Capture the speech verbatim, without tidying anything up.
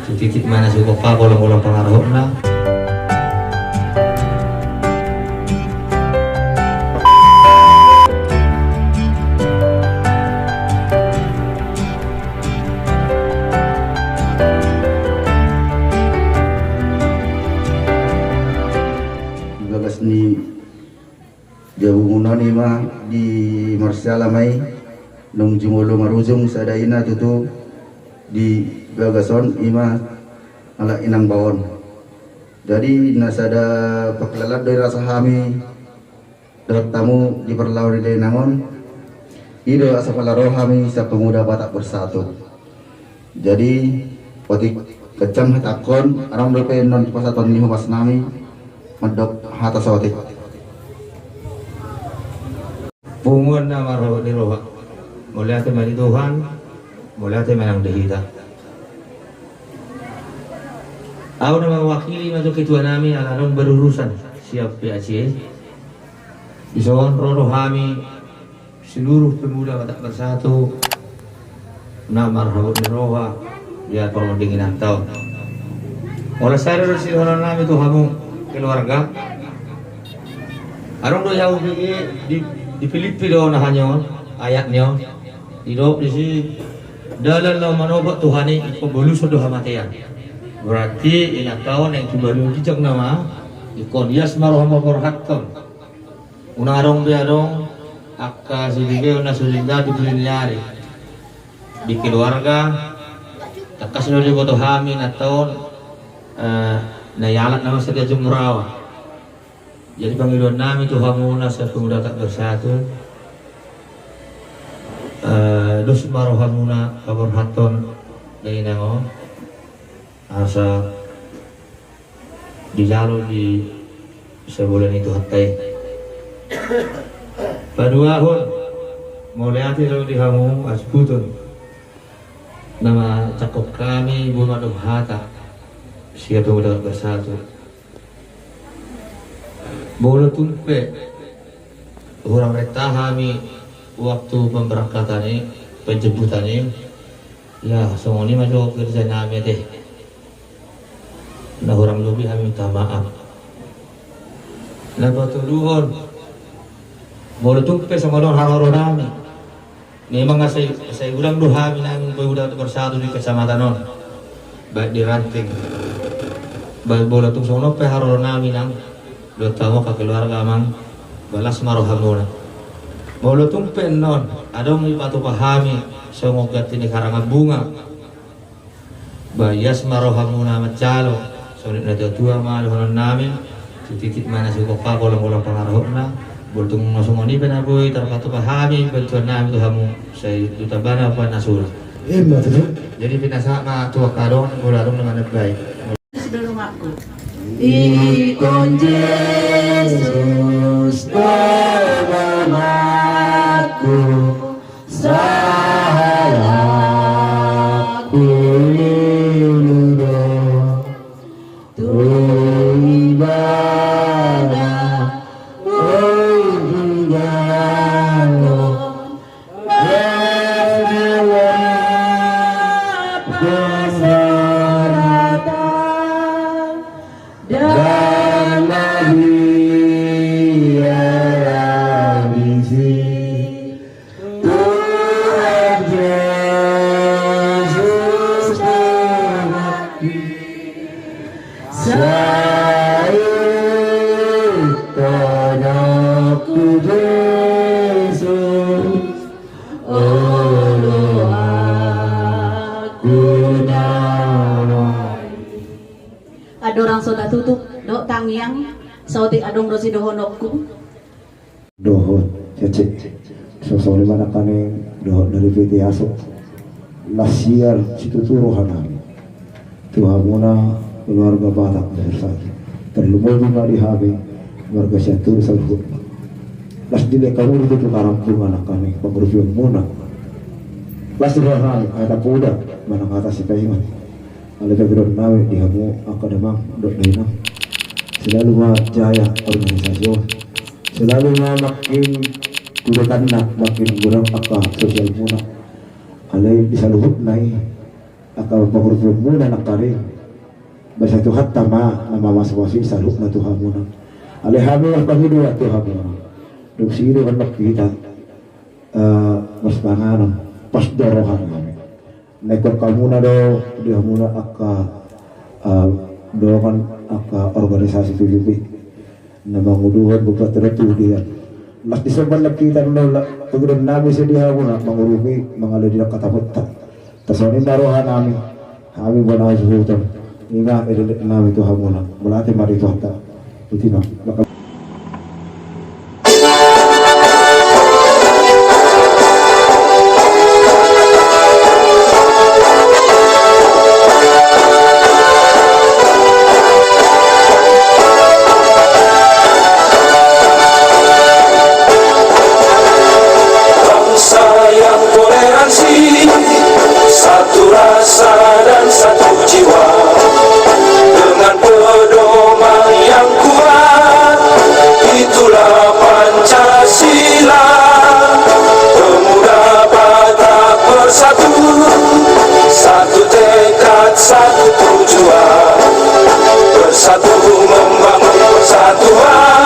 Titip ma na sihompa, bolong-bolong pangarahutna. Di bagas ni jabu muna on i ma di marsiala ma i, dung jumolo marujung sada ina tutu di bagas on i ma ala inang baon. Jadi na sada pangkilalaan do i rasa hami dohot hamu di parlao ni dainang on. I do asa pala ro hami sian Pemuda Batak Bersatu. Jadi, otik kecang hatangkon, adong dope annon di pasahaton ni humas nami mandok hata saotik. Punguan na marhabot ni roha. Mauliate ma di Tuhan, mauliate ma nang di hita. Ahu na mewakili ma tu ketua nami ala adong berurusan sian P A C. Dison ro do hami seluruh Pemuda Batak Bersatu na marhabot ni roha di parmondinginan ta on. Molo sada do sidohonon nami tu hamu keluarga. Adong do i ahu bege di, di Pilippi do na hanyol ayat ni on. Didok disi dalan laho manopak Tuhan i, ingkon boluson do hamatean. Berarti inanta on naeng tu balu ginjang nama, ingkon ias ma roha ma borhathon. Unang adong be adong angka sibegeon na so tinggal di pudi ni ari di keluarga. Tangkas do diboto hami inanta on, eh, na ialap nama sadia jumrawa. Jadi pangidoan nami tu hamuna sian Pemuda Batak Bersatu, eh, dos ma rohamuna paborhathon dainang on asa dijalo di sabola ni Tuhanta i. Paduahon, mauliate do di hamu, asputon na manjangkon hami boha ma dohot hata sian Pemuda Batak Bersatu. Molo tung pe hurang renta hami waktu pemberangkatan i, penjemputan i, ya songon i ma jo kerja nami ate. Na hurang lobi hami minta maaf. Na patoluhon, molo tung pe songon on haroro nami, memang asa i, asa i godang do hami nang Pemuda Batak Bersatu di kecamatan on, baik di ranting, baik molo tung songon on pe haroro nami nang dohot hamu angka keluarga, amang, balas ma rohamuna. Molo tung pe annon adong dipatupa hami songon ganti ni karangan bunga, ba ias ma rohamuna manjalo. Songon na tua-tua ma dohonon nami, titip ma na sihompa, bolong-bolong pangarahutna. Molo tung na songon i pe na boi tarpatupa hami bantuan nami tu hamu, sai tu tamba na panas ula. Ima tutu. Jadi pinasahat ma tu angka dongan molo adong na manambai. Ingkon Jesus do Amaku, sahalakku lilo do tu Ibana, oi, di jalo pasahaton, dan mabiar abisi Tuhan Jesus Tuhanki. Sai tadokku Jesus, oloanku na. Andorang so tatutup dohot tangiang, saotik adong do sidohononku. Dohot, cecek. Songon i ma nangkaning dohot dari P T Aso. Las sian situtu roha nami tu hamuna keluarga Batak Bersatu. Tarlumobi ma di hami marga Sianturi saluhutna. Las dilehon hamu do tutu karangan bunga nangkaning pangurupion muna. Las di roha nami, ai tapoda manang hata sipaingot. Alai pangidoan nami di hamu angka damang dohot dainang, selalu ma jaya organisasi on. Selalu ma makin tu detanna, makin godang angka sosial muna. Alai di saluhutna i, angka pangurupion muna nangkaning, basa Tuhanta ma na mamasumasu i saluhutna tu hamuna. Alai hami marpangidoan tu hamuna, dung sidok annon hita, eh, marsipanganon, pos do rohanami. Na ingkon hamuna do di hamuna angka, eh, dongan angka organisasi tujuh B na manguduhon buat tertudian. Las disomban lagi hita do, la, pangidoannami sude di hamuna mangurupi, mangalo di angka tamunta. Tarsongon i ma rohanami, hami bona hasuhuton. I ma elekeleknami tu hamuna. Mauliate ma di Tuhanta. Botima. Bangsa yang toleransi, satu rasa dan satu jiwa, dengan pedoman yang kuat, itulah Pancasila. Pemuda Batak bersatu, satu tekad, satu tujuan, bersatu membangun persatuan.